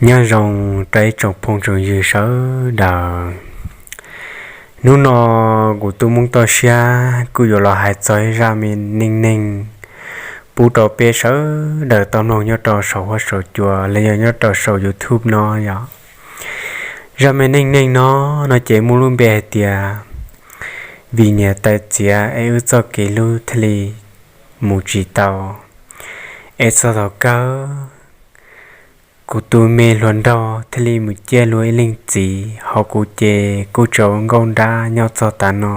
Nyob zoo rau ib tsoom phooj tsoom ywg sawv daws. Hnub no kuv tus Hmoob toj siab kuj yuav los hais txog ib zaj me neej neeg pub rau peb sawv daws tau mloog nyob rau saum huab saum cua los yog nyob rau saum YouTube no yom. Zaj me neej neeg no, no ces muaj lub npe hais tias, vim niam tais txiav es wb txoj kev hlub thiaj li mus tsis tau. Es txog thaum kawg, kuv tus me hluas nraug thiaj li mus ciaj luag ib leej txiv, ho kuv ces kuj tseem ua nkauj nrab nyob txog tav no.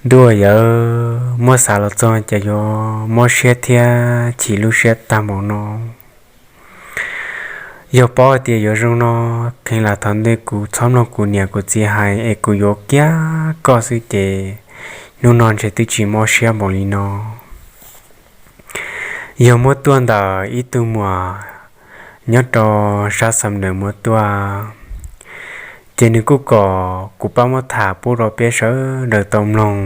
Ntuj aw, yawg muab xav los txog ces yuav mob siab thiab chim lub siab tag npaum no. Yog paub hais tias yuav zoo no, kheev lam thaum ntej kuv txhob mloog kuv niam kuv txiv hais es kuv yuav kiag koj xwb ces hnub no ntshe twb tsis mob siab npaum li no. Yog muab tuaj ntawm ib tug muam nyob rau sab Xam Nuam muab tuaj, ces nws kuj kom kuv pab muab tham pub rau peb sawv daws tau mloog.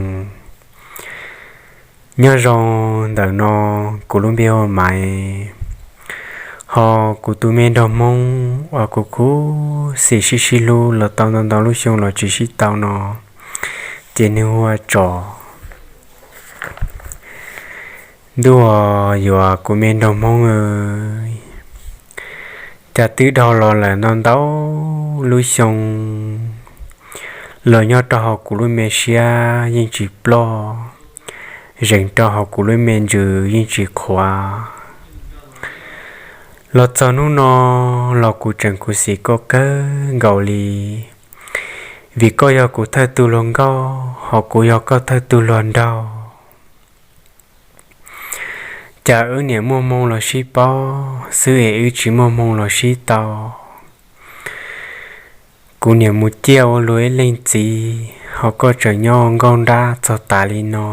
Nyob zoo ntawm no, kuv lub npe hu ua Maiv, ho kuv tus me nraug Hmoob uas kuv khuv xim sib sib hlub los tau ntau ntau lub xyoo los tsis sib tau no, ces nws hu ua Tsom. Ntuj aw, yuav kuv me nraug Hmoob, cas twb dhau los lawm ntau ntau lub xyoo los nyob rau hauv kuv lub me siab yeej tsis ploj, zeem rau hauv kuv lub me ntsws yeej tsis qhuav. Los txog hnub no los kuv tseem khuv xim koj kawg nkaus li, vim koj yog kuv thawj tug hluas nkauj, ho kuv yog koj thawj tug hluas nraug. Cas wb niam muaj hmoo los sib paub xwb es wb tsis muaj hmoo los sib tau. Kuv niam mus ciaj ua luag ib leej txiv, ho koj tseem nyob ua nkauj nrab txog tav li no.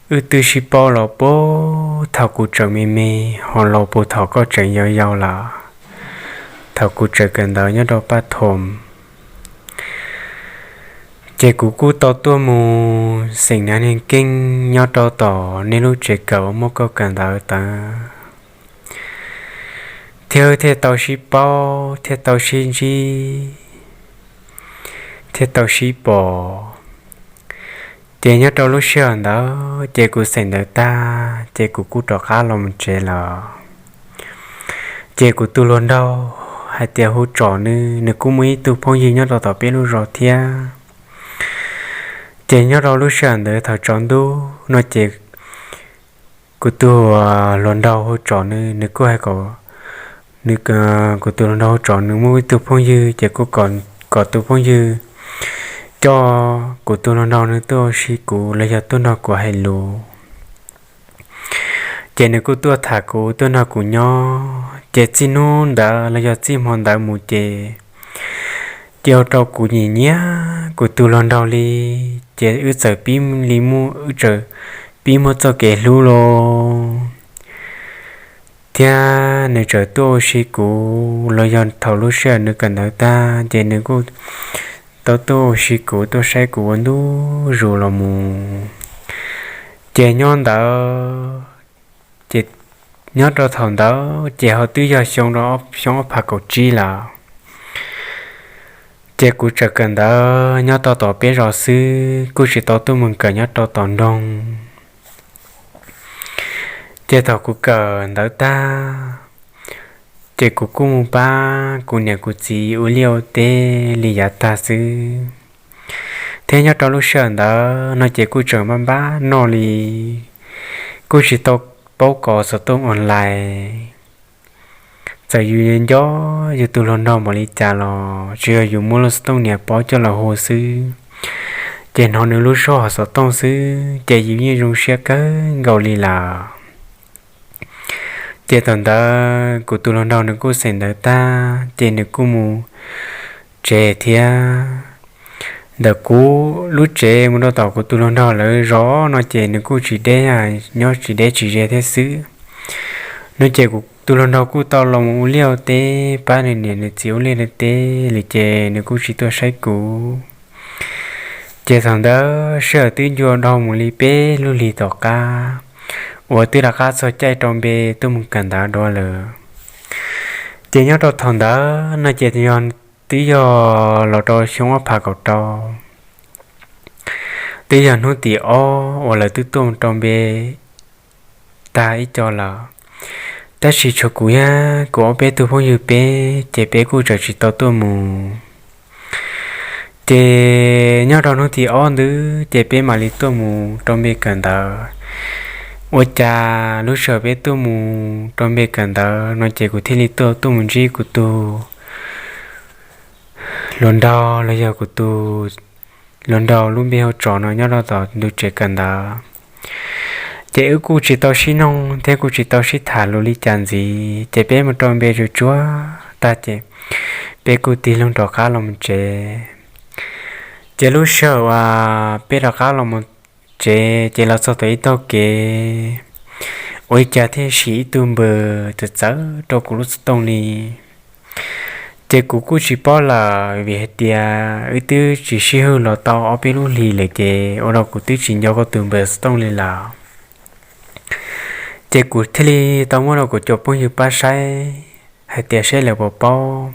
Wb twb sib paub los puag thaum kuv tseem me me, ho los puag thaum koj tseem yau yau lawm, thaum kuv tseem kawm ntawv nyob rau pab thom. Ces kuv kuj tau tuaj mus xeem nav neeg keej nyob rau tom nej lub tsev kawm uas muab koj kawm ntawv tawd, thiab wb thiaj tau sib paub, thiaj tau sib ntsib, thiaj tau sib pom. Ces nyob rau lub sij hawm ntawd ces kuv xeem ntawv tag ces kuv kuj rov qab los mus tsev lawm. Ces kuv tus hluas nraug hais tias hu Tsom, nws nws kuj muaj ib tug phooj ywg nyob rau tom peb lub zos thiab. Ces nyob rau lub sij hawm ntawd thaum tsaus ntuj no ces kuv tus hluas nraug hu Tsom nws nws kuj hais kom, kuv tus hluas nraug hu Tsom nws muaj ib tug phooj ywg ces kuj kom tus phooj ywg coj kuv tus hluas nraug nws tuaj ua si kuv los yog tuaj nrog kuv hais lus. Ces nws kuj tuaj tham kuv, tuaj nrog kuv nyob. Ces txij hnub ntawd los yog txij hmo ntawd mus ces, ces ua rau kuv nyiam nyiam kuv tus hluas nraug li. Ces wb txawm pib li muaj, wb txawm pib muaj txoj kev hlub lauj. Thiab nws txawm tuaj ua si kuv los yog thaum lub sij hawm nws kawm ntawv tag ces nws kuj tau tuaj ua si kuv, tuaj saib kuv ua ntu zus los mus. Ces nyob ntawd, ces nyob rau thaum ntawd ces ho twb yog xyoo rau xyoo ob phav kaum tsib lawm. Ces kuv tseem kawm ntawv nyob tau tom peb zos xwb, kuj tsis tau tuaj mus kawm nyob rau tom nroog. Ces thaum kuv kawm ntawv tag, ces kuv kuj mus pab kuv niam kuv txiv ua liaj ua teb li yav tag xwb. Thiab nyob rau lub sij hawm ntawd no ces kuj tseem npab npab noj li, kuj tsis tau paub kov xov tooj online. Txawm yus nco yus tus hluas nraug npaum li cas los tsuas yog yus muab lub xov tooj niam pob coj los hu xwb, ces hnov nws lub suab hauv xov tooj xwb ces yus yeej zoo siab kawg nkaus li lawm. Ces thaum ntawd kuv tus hluas nraug nws kuj xeem ntawv tag ces nws kuj mus tsev thiab. Ntawm kuv lub tsev mus rau tom kuv tus hluas nraug lawv zos no ces nws kuj tsis deb, nyob tsis deb tsis ze thiab xwb. No ces kuv tus hluas nraug kuj tau los mus ua liaj ua teb pab nws niam nws txiv ua liaj ua teb li ces nws kuj tsis tuaj saib kuv. Ces thaum ntawd sij hawm twb ncua dhau mus li peb lub hlis tom qab, uas twb rov qab txog caij rau npe tuaj mus kawm ntawv dua lawm. Ces nyob rau thaum ntawd no ces yog, twb yog los rau xyoo ob phav kaum rau, twb yog hnub tim ob uas lawv twb tuaj mus rau npe tag ib co lawm. Tab sis tshuav kuv thiab kuv ob peb tug phooj ywg peb ces peb kuj tseem tsis tau tuaj mus. Ces nyob rau hnub tim ob ntawd ces peb mam li tuaj mus rau npe kawm ntawv. Ua cas lub sij hawm peb tuaj mus rau npe kawm ntawv no ces kuv thiaj li tuaj tuaj mus ntsib kuv tus hluas nraug los yog kuv tus hluas nraug lub npe hu Tsom no nyob rau tom ntug tsev kawm ntawv. Ces wb kuj tsis tau sib noog thiab kuj tsis tau sib tham lus li cas ntxiv, ces peb mus rau npe tsuag tsuag tag ces peb kuj tig loo rov qab los mus tsev. Ces lub sij hawm uas peb rov qab los mus tsev ces los txog tom ib taug kev, ua li cas thiaj sim ib tug npawg txawv txawv rau kuv lub xov tooj li. Ces kuv kuj tsis paub lawm vim hais tias wb twb tsis sib hwb los tau ob peb lub hlis lawm ces ua rau kuv twb tsis nco kuv tus npawg xov tooj li lawm. Ces kuv thiaj li tau muab rau kuv cov phooj ywg pab saib hais tias saib lawv puas paub,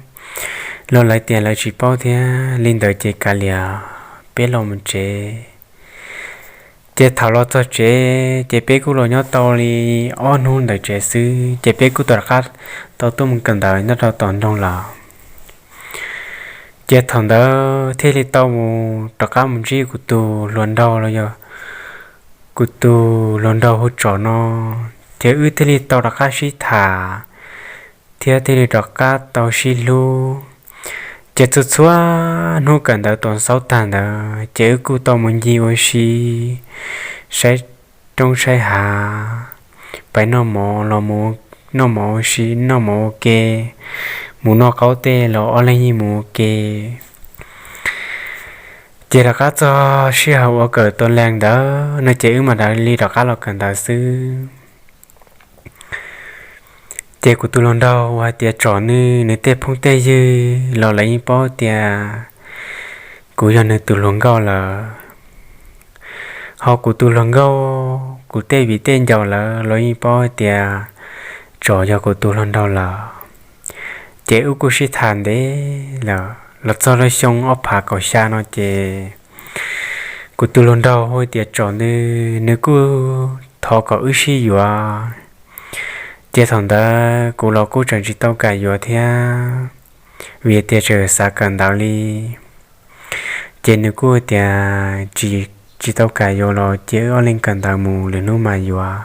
los lawv tias lawv tsis paub thiab. Li ntawd ces kav liam peb los mus tsev. Ces thaum los txog tsev ces peb kuj los nyob tau li ob hnub ntawm tsev xwb ces peb kuj rov qab tau tuaj mus kawm ntawv nyob rau tom nroog lawm. Ces thaum ntawd thiaj li tau mus rov qab mus ntsib kuv tus hluas nraug los yog kuv tus hluas nraug hu Tsom no, ces wb thiaj li tau rov qab sib tham thiab thiaj li rov qab tau sib hlub. Ces txhua txhua hnub kawm ntawv tuaj xaub tag ntawd ces wb kuj tau mus ncig ua si, saib roob saib hav, pais noj mov los noj mov ua si, noj mov ua ke, mus noj qaub tej los ob leeg yeej mus ua ke. Ces rov qab txog sij hawm uas kawm tau lees ntawd no ces wb mam li rov qab los kawm ntawv xwb. Ces kuv tus hluas nraug uas hais tias Tsom nws, nws tej phooj tej ywg los lawv yeej paub tias kuv yog nws tus hluas nkauj lawm. Ho kuv tus hluas nkauj, kuv tej viv tej ncaus lawv los yeej paub tias Tsom yog kuv tus hluas nraug lawm. Ces wb kuj sib tham ntev lawm los txog lub xyoo ob phav kaum xya no ces kuv tus hluas nraug hu tias Tsom nws, nws kuj thov kom wb sib yuav. Ces thaum ntawd kuv los kuj tseem tsis tau kam yuav thiab, vim tias tseem xav kawm ntawv li. Ces nws kuj tias tsis, tsis tau kam yuav los ces wb ob leeg kawm ntawv mus lwm hnub mas yuav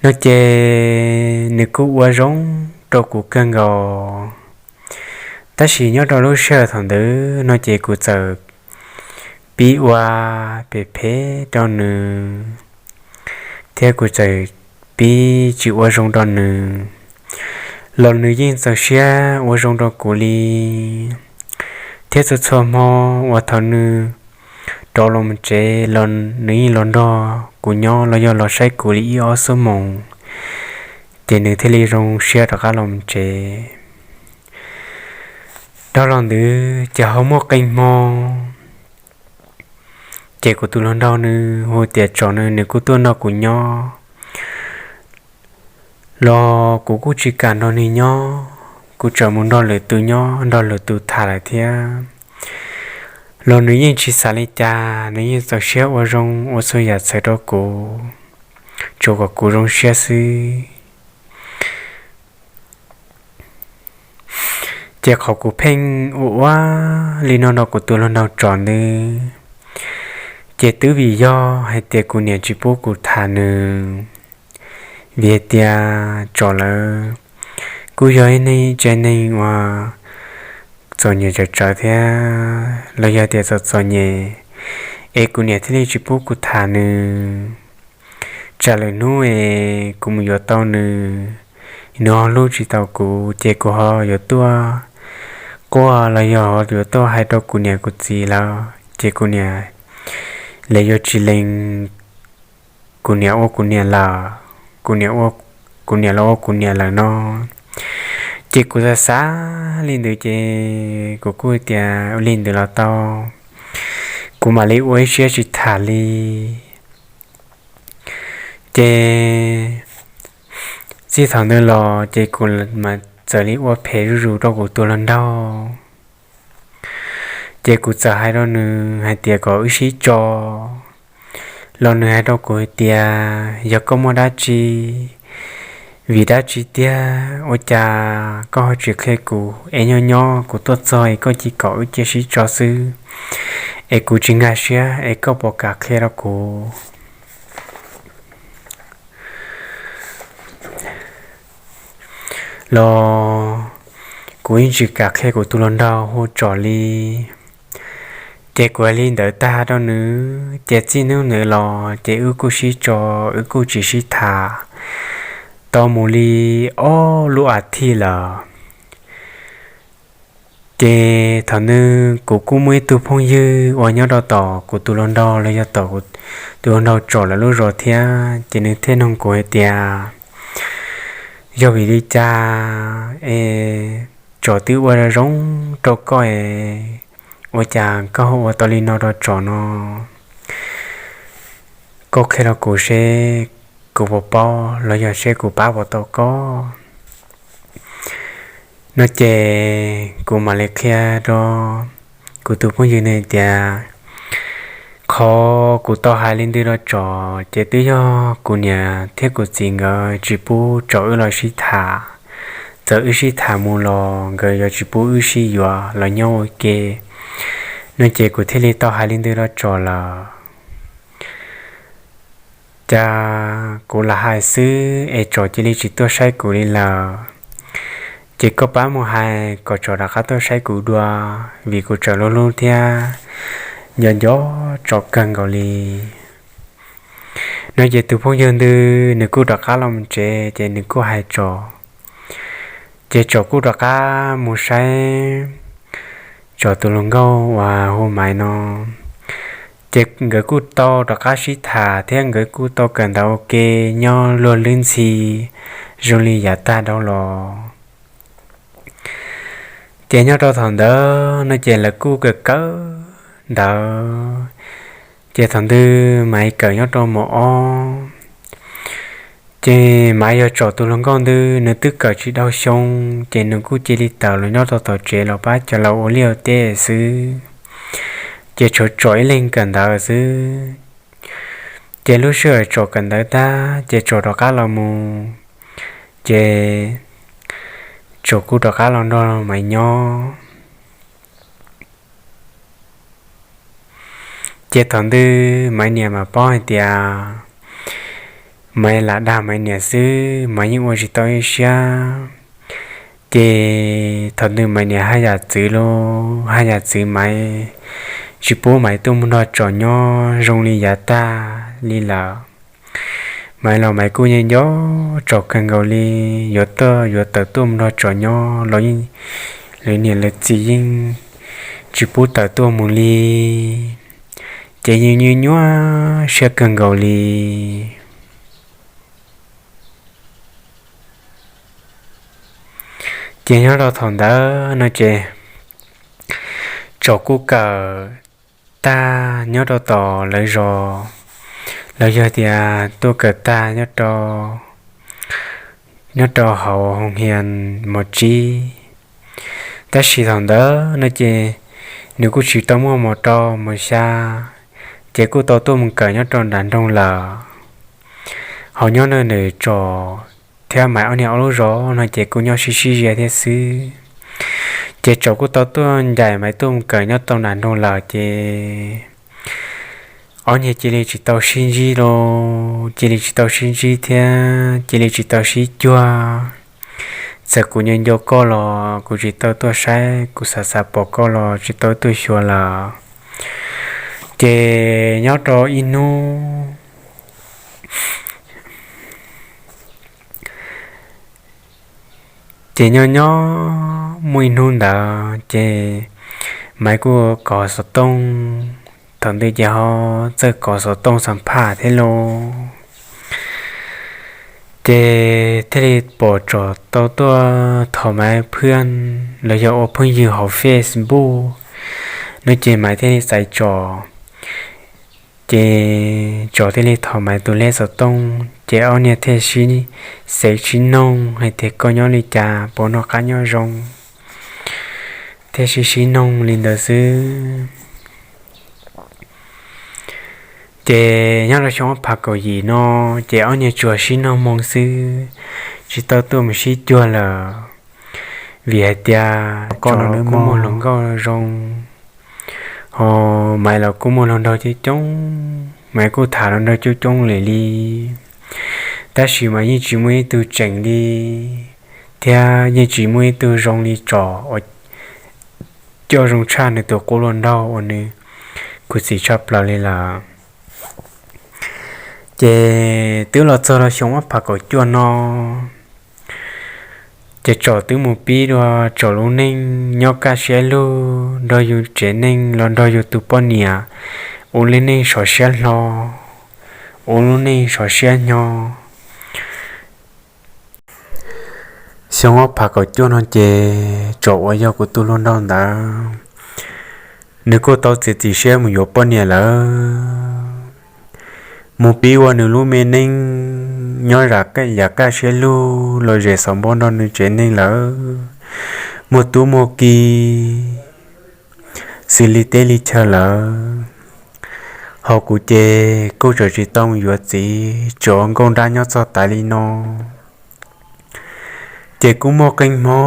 no ces nws kuj ua zoo rau kuv kawg nkaus. Tab sis nyob rau lub sij hawm thaum ntawd no ces kuv txawm pib ua phem phem rau nws thiab kuv txawm pib tsis ua zoo rau nws, los nws yeej txaus siab ua zoo rau kuv li. Thiab txhua txhua hmo uas thaum nws rov los mus tsev los nws yeej los nrog kuv nyob los yog los saib kuv li ib ob xuab moos, ces nws thiaj li zoo siab rov qab los mus tsev. Dhau los ntawd ces ho muaj qee hmo ces kuv tus hluas nraug nws hu tias Tsom nws, nws kuj tuaj nrog kuv nyob los kuv kuj tsis kam nrog nws nyob, kuv tseem mus nrog lwm tus nyob nrog lwm tus tham lawm thiab. Los nws yeej tsis xav li cas, nws yeej txaus siab ua zoo ua txhua yam txawv rau kuv, tsuas kom kuv zoo siab xwb. Ces qhov kuv pheej ua ua li no rau kuv tus hluas nraug Tsom nws, ces twb vim yog hais tias kuv niam tsis pub kuv tham nws, vim hais tias Tsom lawv kuj yog ib neeg tsev neeg uas txom nyem tsawv tsawv thiab los yog tias txom txom nyem, es kuv niam thiaj li tsis pub kuv tham nws. Tsam lwm hnub es kuv mus yuav tau nws, nws ho hlub tsis tau kuv ces kuv ho yuav tuaj quaj los yog yuav tuaj hais rau kuv niam kuv txiv lawm ces kuv niam, lawv yuav tsis lees kuv niam ua kuv niam lawm, kuv niam ua, kuv niam los ua kuv niam lawm no. Ces kuv xav xav li ntawd ces kuv kuj tias ua li ntawd los tau, kuv mam li ua ib siab tsis tham li. Ces txij thaum ntawd los ces kuv mas txawm li ua phem zuj zus rau kuv tus hluas nraug. Ces kuv txawm hais rau nws hais tias kom wb sib tso, los nws hais rau kuv hais tias yog koj muaj dab tsi, vim dab tsi tiag ua cas koj ho tsis qhia kuv es nyob nyob kuv tuaj txog es koj cia li kom wb cia sib tso xwb, es kuv tsis nkag siab es koj puas kam qhia rau kuv los? Kuv yeej tsis kam qhia kuv tus hluas nraug hu Tsom li. Ces kuv hais li ntawd tag rau nws ces txij hnub ntawd los ces wb kuj sib tso, wb kuj tsis sib tham tau mus li ob lub a thiv lawm. Ces thaum ntawd kuv kuj muaj ib tug phooj ywg uas nyob rau tom kuv tus hluas nraug los yog tom tus hluas nraug Tsom lawv lub zos thiab, ces nws thiaj nug kuv hais tias yog vim li cas es Tsom twb ua zoo rau koj es ua cas koj ho ua tau li no rau Tsom no? Koj qhia rau kuv seb kuv puas paub los yog seb kuv pab puas tau koj no. Ces kuv mam li qhia rau kuv tus phooj ywg ntawd tias qhov kuv tau hais li ntawd rau Tsom ces twb yog kuv niam thiab kuv txiv nkawd tsis pub Tsom wb los sib tham. Txawm wb sib tham mus los nkawd yuav tsis pub wb sib yuav los nyob ua ke no. Ces kuv thiaj li tau hais li ntawd rau Tsom lawm. Cas kuv lam hais xwb es Tsom cia li tsis tuaj saib kuv li lawm. Ces koj pab mus hais kom Tsom rov qab tuaj saib kuv dua, vim kuv tseem hlub hlub thiab nco nco Tsom kawg nkaus li no. Ces tus phooj ywg ntawd nws kuj rov qab los mus tsev ces nws kuj hais Tsom. Ces Tsom kuj rov qab mus saib Tsom tus hluas nkauj uas hu Maiv no. Ces nkawd kuj tau rov qab sib tham thiab nkawd kuj tau kawm ntawv ua ke nyob luag lub ntxhi zoo li yav tag dhau los. Ces nyob rau thaum ntawd no ces lawv kuj kawm kawm ntawv. Ces thaum ntawd Maiv kawm nyob rau mos ob. Ces Maiv yog Tsom tus hluas nkauj ntawd nws twb kawm tsis dhau xyoo ces nws kuj cia li tawm los nyob rau tom tsev los pab cov laus ua liaj ua teb xwb. Ces tshuav Tsom ib leeg kawm ntawv xwb. Ces lub sij hawm Tsom kawm ntawv tag ces Tsom rov qab los mus, ces Tsom kuj rov qab los nrog Maiv nyob. Ces thaum ntawd Maiv niam mas paub hais tias Maiv lam dag Maiv niam xwb, Maiv yeej ua tsis tau ib siab. Ces thaum ntawd Maiv niam haj yam txwv los haj yam txwv Maiv, tsis pub Maiv tuaj mus nrog Tsom nyob zoo li yav tag li lawm. Maiv los Maiv kuj nco nco Tsom kawg nkaus li, yuav tuaj yuav tawm tuaj mus nrog Tsom nyob los yeej, lawv niam lawv txiv yeej tsis pub tawm tuaj mus li, ces yeej nyuaj nyuaj siab kawg nkaus li. Ces nyob rau thaum ntawd no ces Tsom kuj kawm tag nyob rau tom lawv zos, los yog tias tuaj kawm tag nyob rau, nyob rau hauv hoo hias mos tsib. Tab sis thaum ntawd no ces nws kuj tsis tau muaj mos rau mos xya, ces kuj tau tuaj mus kawm nyob rau nram nroog lawm. Hos nyob ntawm Tsom thiab Maiv ob niag ob lub zos no ces kuj nyob sib sib ze thiab xwb. Ces Tsom kuj tau tuaj ncaim Maiv tuaj mus kawm nyob rau nram nroog lawm ces ob niag cia li tsis tau sib ntsib los, cia li tsis tau sib ntsib thiab cia li tsis tau sib cuag. Txawm kuv nco nco koj los kuv tsis tau tuaj saib, kuv xav xav pom koj los tsis tau tuaj xyuas lawm. Ces nyob rau ib hnub ces nyob nyob muaj ib hnub ntawd ces Maiv kuj kov xov tooj, thaum ntawd ces ho txawj kov xov tooj xam phaj thiab lauj. Ces thiaj li pom Tsom tau tuaj thov Maiv phwj los yog ua phooj ywg hauv Facebook no ces Maiv thiaj li xaiv Tsom. Ces Tsom thiaj li thov Maiv tus lej xov tooj, Ces ob niag thiaj sib xev sib noog hais tias koj nyob li cas, puas noj qab nyob zoo, thiaj sib sib noog li ntawd xwb. Ces nyob rau xyoo ob phav kaum yim no, ces ob niag tsuas sib nug moo xwb, tsis tau tuaj mus sib cuag lawm, vim hais tias koj los kuj muaj hluas nkauj zoo, ho Maiv los kuj muaj hluas nraug coob coob, Maiv kuj tham hluas nraug coob coob li li, tab sis mas yeej tsis muaj ib tug tseem li, thiab yeej tsis muaj ib tug zoo li Tsom uas coj zoo tshaj nws tus qub hluas nraug uas nws khuv xim tshaj plaws li lawm. Ces twb los txog rau xyoo ob phav kaum cuaj no, ces Tsom twb mus pib dua Tsom lub neej nyob kaj siab lug nrog yus tsev neeg los nrog yus tus poj niam ua lub neej sov siab hlo, ua lub neej sov siab hnyo. Xyoo ob phav kaum cuaj no ces Tsom uas yog kuv tus hluas nraug ntawd, nws kuj tau txiav txim siab mus yuav poj niam lawm, mus pib ua nws lub me neej nyob yam kaj siab lug los zem xov npab nrog nws tsev neeg lawm, muaj tub muaj ki xws li teb li chaw lawm. Ho kuv ces kuj tseem tsis tau mus yuav txiv, tsuas ua nkauj nrab nyob txog tas li no. Ces kuj muaj qee hmo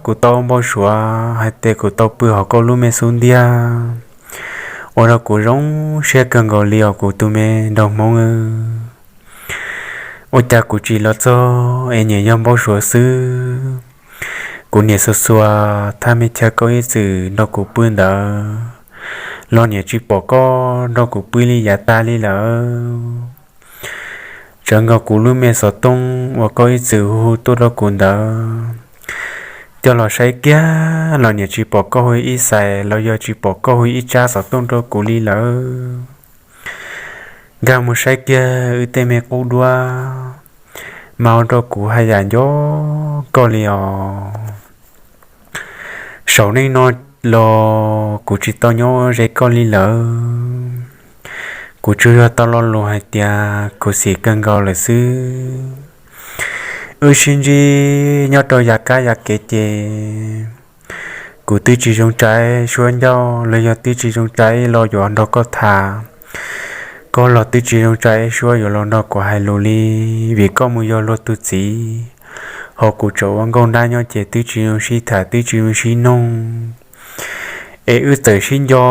kuv tau npau suav hais tias kuv tau pw hauv koj lub me xub ntiag, ua rau kuv zoo siab kawg nkaus li os kuv tus me nraug Hmoob. Ua cas kuv tsis los txog es nyiam yog npau suav xwb. Kuv niam xuas xuas thaj me chaw koj ib txwm nrog kuv pw ntawd los niam tsis pom koj nrog kuv pw li yav tag li lawm. Tsawv nkaus kuv lub me xov tooj uas koj ib txwm hu tuaj rau kuv ntawd, coj los saib kiag los niam tsis pom koj hu ib xais los yog tsis pom koj hu ib tsab xov tooj rau kuv li lawm. Nkag mus saib kiag wb tej me qub duab, mas ua rau kuv haj yam nco koj li os. Saum neej no los kuv tsis tau nyob ze koj li lawm. Kuv tsuas yog tau lo lus hais tias khuv xim kawg nkaus lawm xwb. Wb sib ntsib nyob rau yav kab yav kev ces kuv twb tsis zoo tsa suab ncauj los yog twb tsis zoo tsa los yuav nrog koj tham. Koj los twb tsis zoo tsa suab yuav los nrog kuv hais lus li, vim koj mus yog luag tus txiv, ho kuv tseem ua nkauj nrab nyob ces twb tsis zoo sib tham twb tsis zoo sib noog. Es wb txawm sib nco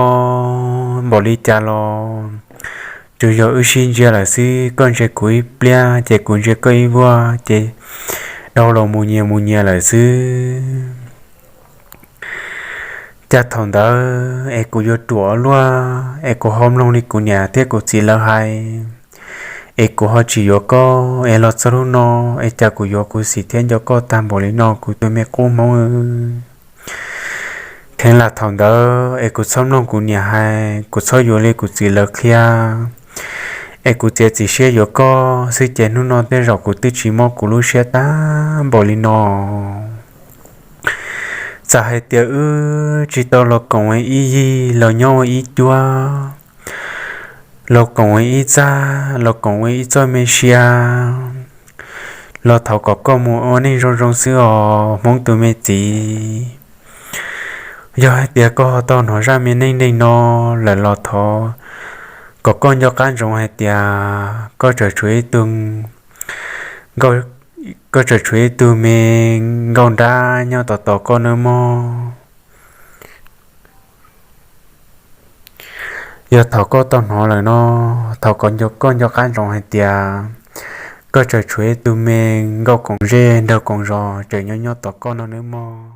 npaum li cas los tsuas yog wb sib ntsia lawm xwb, koj ntsia kuv ib pliag ces kuv ntsia koj ib vuag ces dhau los mus nyias mus nyias lawm xwb. Cas thaum ntawd es kuv yuav ruam luaj es kuv ho mloog li kuv niam thiab kuv txiv lawv hais, es kuv ho tsis yuav koj es los txog hnub no es cas kuv yuav khuv xim thiab nco koj tag npaum li no kuv tus me qub Hmoob. Kheev lam thaum ntawd es kuv txhob mloog kuv niam hais, kuv txhob yuav li kuv txiv lawv qhia, es kuv txiav txim siab yuav koj xwb ces hnub no tej zaum kuv twb tsis mob kuv lub siab tag npaum li no. Txawm hais tias wb tsis tau los koom ua ib yig los nyob ua ib cuab, los koom ua ib txaj, los koom ua ib txoj me sia, los thov kom koj mus ua neej zoo zoo xwb os Hmoob tus me txiv. Yog hais tias koj ho tau hnov zaj me neej neeg no lawm los thov kom koj nco qab ntsoov hais tias koj tseem tshuav ib tug, koj tseem tshuav ib tug me nkauj nrab nyob tos tos koj nawb mog. Yog thaum koj tau hnov lawm no, thov kom koj nco qab ntsoov hais tias koj tseem tshuav ib tug me nkauj koom zej nraug koom zos tseem nyob nyob tos koj no nawb mog.